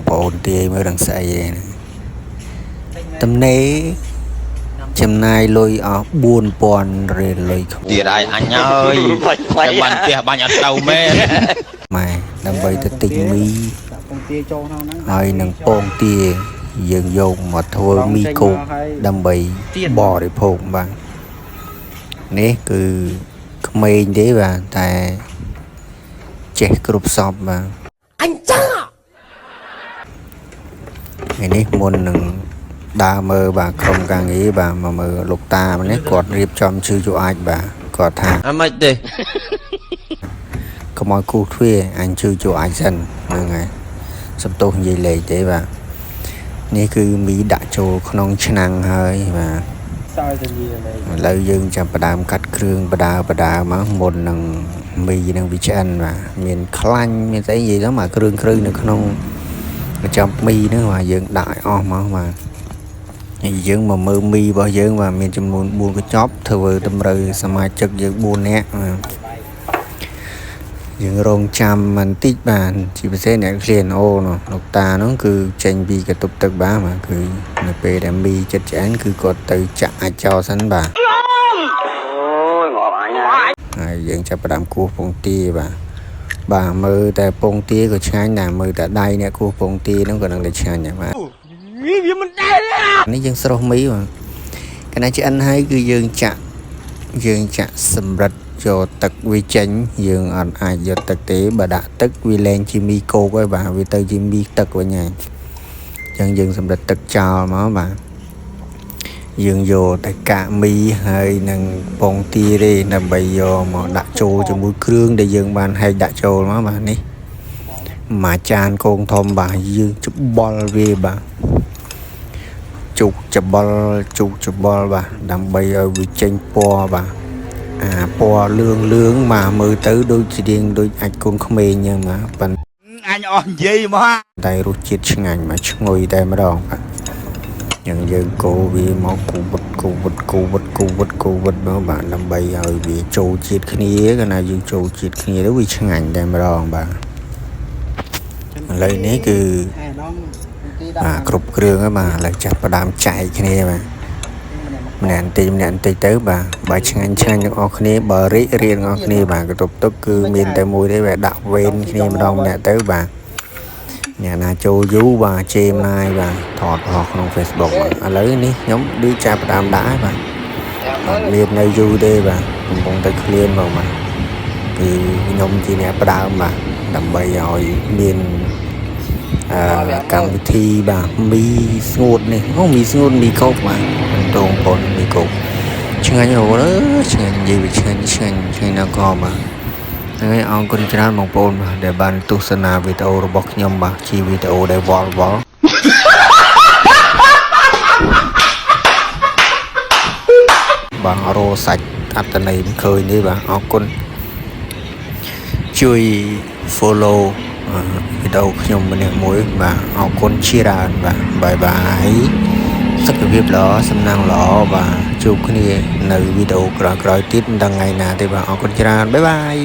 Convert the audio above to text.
ប្អូនទាយមើលដឹងស្អីទេណាតំណេចំណាយលុយអស់4000រៀលលុយខ្មែរ ទៀតហើយអញហើយតែបាញ់ផ្ទះបាញ់អត់ត្រូវមែន ម៉ែដើម្បីទៅទិញមី ដាក់ពងទាចូលក្នុងហ្នឹង ហើយនឹងពងទាយើងយកមកធ្វើមីគោកដើម្បីបរិភោគបាទនេះគឺក្មេងទេបាទតែចេះគ្រប់សពបាទ អញចឹង ថ្ងៃនេះមុននឹងដើរមើលបាទក្រុមការងារបាទមកមើលលោកតាម្នេះគាត់រៀបចំឈឺជអាចបាទគាត់ថា អាម៉េចទេ កុំឲ្យគូសទ្វារអញឈឺជអាចសិនហ្នឹងហើយសំទោសនិយាយលេងទេបាទនេះគឺមីដាក់ចូលក្នុងឆ្នាំងហើយបាទ សើចលាលេង ឥឡូវយើងចាប់ផ្ដើមកាត់គ្រឿងបដាបដាមកមុននឹងមីនឹងវាឆ្អិនបាទមានខ្លាញ់មានស្អីនិយាយទៅមកគ្រឿងគ្រឿងនៅក្នុងកញ្ចប់មីហ្នឹងបាទយើងដាក់ឲ្យអស់មកបាទហើយយើងមកមើលមីរបស់យើងបាទមានចំនួន4កញ្ចប់ធ្វើតម្រូវសមាជិកយើង4នាក់បាទយើងរងចាំបន្តិចបាទជាពិសេសអ្នកឃ្លានអូនោះលោកតានោះគឺចេញពីកន្ទប់ទឹកបាទបាទគឺនៅពេលដែលមីចិត្តឆ្អិនគឺគាត់ទៅចាក់អាចចោលសិនបាទ ហើយយើងចាប់ផ្ដើមគោះពងទាបាទបាទមើលតែពងទាក៏ឆ្ងាញ់ដែរមើលតែដៃអ្នកគោះពងទាហ្នឹងក៏នឹងតែឆ្ងាញ់ដែរបាទ វាមិនដែរ នេះយើងស្រុះមីបាទកាលណាឆ្អិនហើយគឺយើងចាក់យើងចាក់សម្រិតយកទឹកវាចេញយើងអត់អាចយកទឹកទេបើដាក់ទឹកវាលែងជាមីគោកហើយបាទវាទៅជាមីទឹកវិញហើយអញ្ចឹងយើងសម្រិតទឹកចោលមកបាទយើងយកតែកាកមីហើយនឹងពងទាទេដើម្បីយកមកដាក់ចូលជាមួយគ្រឿងដែលយើងបានហែកដាក់ចូលមកបាទនេះមួយចានកងធំបាទយើងច្បល់វាបាទជុកច្បល់ជុកច្បល់បាទដើម្បីឲ្យវាចេញពណ៌បាទអាពណ៌លឿងលឿងបាទមើលទៅដូចជារៀងដូចអាចកូនក្មេងអញ្ចឹងបាទប៉ុន្ អញអស់និយាយមក តែរសជាតិឆ្ងាញ់មកឈ្ងុយតែម្ដងបាទយ៉ាងយើងកូរវាមកគូវុតគូវុតគូវុតគូវុតគូវុតមកបាទដើម្បីឲ្យវាចូលជាតិគ្នាកាលណាយើងចូលជាតិគ្នាទៅវាឆ្ងាញ់តែម្ដងបាទឥឡូវនេះគឺ ឯដងពងទាដាក់ បាទគ្រប់គ្រឿងហើយបាទឥឡូវចាប់ផ្ដើមចែកគ្នាបាទម្នាក់បន្តិចម្នាក់បន្តិចទៅបាទបើឆ្ងាញ់ឆ្ងាញ់ទាំងអស់គ្នាបើរីករាយទាំងអស់គ្នាបាទកន្ទប់ទឹកគឺមានតែមួយទេបាទដាក់វេនគ្នាម្ដងម្នាក់ទៅបាទអ្នកណាចូលយូរបាទជេមណាយបាទថតផុសក្នុង Facebook បាទឥឡូវនេះខ្ញុំដូចចាប់ផ្ដើមដាក់ហើយបាទអត់មាននៅយូរទេបាទកំពុងតែឃ្លានមកបាទគឺខ្ញុំជាអ្នកផ្ដើមបាទដើម្បីឲ្យមាន អឺកម្មវិធីបាទមីស្ងួតនេះអូមីស្ងួតមីកោកបាទដងប៉ុនមីកោកឆ្ងាញ់អូអើយឆ្ងាញ់និយាយវាឆ្ងាញ់ឆ្ងាញ់ឆ្ងាញ់ណាស់ក៏បាទហើយអរគុណច្រើនបងប្អូនបាទដែលបានទស្សនាវីដេអូរបស់ខ្ញុំបាទជាវីដេអូដែលវល់វល់បាទរោសាច់អត្តន័យមិនឃើញទេបាទអរគុណជួយ follow វីដេអូខ្ញុំម្នាក់មួយបាទអរគុណច្រើនបាទបាយបាយសុខភាពល្អសំណាងល្អបាទជួបគ្នានៅវីដេអូក្រោយៗទៀតមិនដឹងថ្ងៃណាទេបាទអរគុណច្រើនបាយបាយ